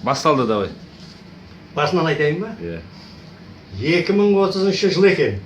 Басталды, давай. Басынан айтайын ба? Иә. 2030 жыл екен,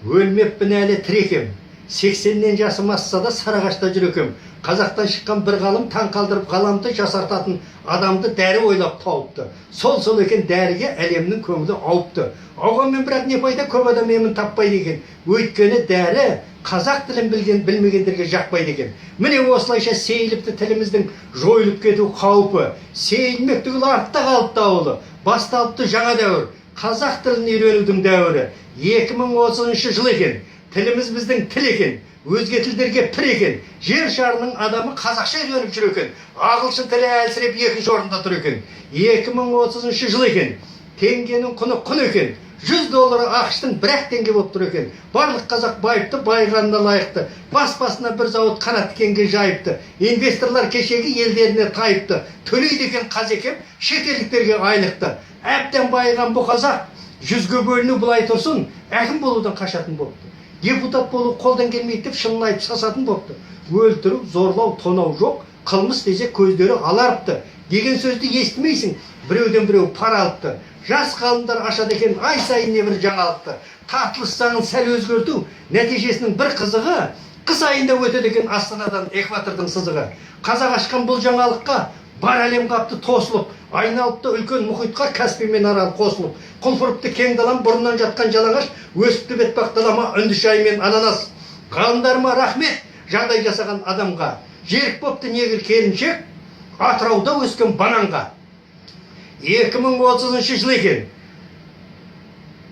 өлмеппін әлі, тірі екем. 80-нен жасым асса да, Сарыағашта жүр екем. Қазақтан шыққан бір ғалым таң қалдырып ғаламды, жасартатын адамды дәрі ойлап тауыпты. Сол екен, дәріге әлемнің көңілі ауыпты. Ауғанмен, бірақ не пайда, көп адам емін таппайды екен, өйткені дәрі қазақ тілін білген білмегендерге жақпайды екен. Міне, осылайша сейіліпті тіліміздің жойылып кету қаупі. Сейілмек түгіл, артта қалыпты ауылы. Басталыпты жаңа дәуір, қазақ тілін үйренудің дәуірі. 2030 жыл екен, тіліміз біздің тіл екен, өзге тілдерге пір екен. Жер шарының адамы қазақша үйреніп жүр екен, ағылшын тілі әлсіреп, екінші орында тұр екен. 2030 жыл екен, теңгенің құны құн екен, 100 доллары АҚШ-тың 1-ақ теңге болып тұр екен. Барлық қазақ байыпты, байығанына лайықты. Бас басына бір зауыт қанат тікенге жайыпты. Инвесторлар кешегі елдеріне тайыпты, төлейді екен қазекем шетелдіктерге айлықты. Әбден байыған бұл қазақ 100-ге бөліну былай тұрсын, әкім болудан қашатын болыпты. Депутат болу қолдан келмейді деп, шынын айтып, сасатын болыпты. Өлтіру, зорлау, тонау жоқ, қылмыс десе, көздері аларыпты деген сөзді естімейсің, біреуден біреу пара алыпты. Жас ғалымдар ашады екен ай сайын небір жаңалықты. Тартылыс заңын сәл өзгерту нәтижесінің бір қызығы: қыс айында өтеді екен Астанадан экватордың сызығы. Қазақ ашқан бұл жаңалыққа бар әлем қапты тосылып, айналыпты үлкен мұхитқа Каспий мен Арал қосылып. Құлпырыпты кең далам, бұрыннан жатқан жалаңаш, өсіпті Бетпақ далама үнді шайы мен ананас. Ғалымдарыма рахмет, жағдай жасаған адамға. Жерік бопты негр келіншек Атырауда өскен бананға. 2030 жыл екен,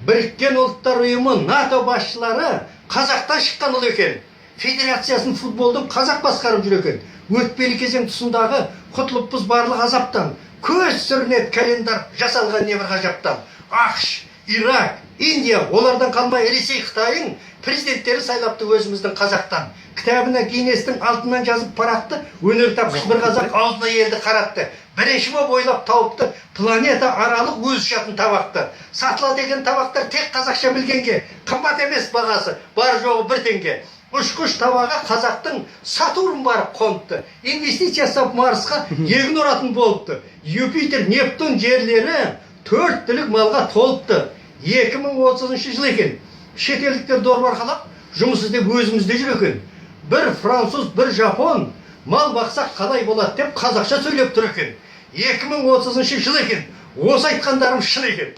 Біріккен Ұлттар Ұйымы, НАТО басшылары қазақтан шыққан ұл екен. Федерациясын футболдың қазақ басқарып жүр екен. Өтпелі кезең тұсындағы құтылыппыз барлық азаптан. Көз сүрінеді календарь жасалған небір ғажаптан. АҚШ, Ирак, Индия, олардан қалмай Ресей, Қытайың президенттері сайлапты өзіміздің қазақтан. Кітабына Гиннестің алтыннан жазып парақты, өнертапқыш бір қазақ аузына елді қаратты. Бірінші болып ойлап тауыпты планета аралық өз ұшатын табақты. Сатылады екен табақтар тек қазақша білгенге, қымбат емес бағасы, бар жоғы 1 теңге. Ұшқыш табаға қазақтың Сатурн барып қоныпты, инвестиция жасап, Марсқа егін оратын болыпты. Юпитер, Нептун жерлері төрт түлік малға толыпты. 2030 жыл екен, шетелдіктер дорба арқалап, жұмыс іздеп өзімізде жүр екен. Бір француз, бір жапон мал бақсақ қалай болады деп, қазақша сөйлеп тұр екен. 2030 жыл екен, осы айтқандарым шын екен.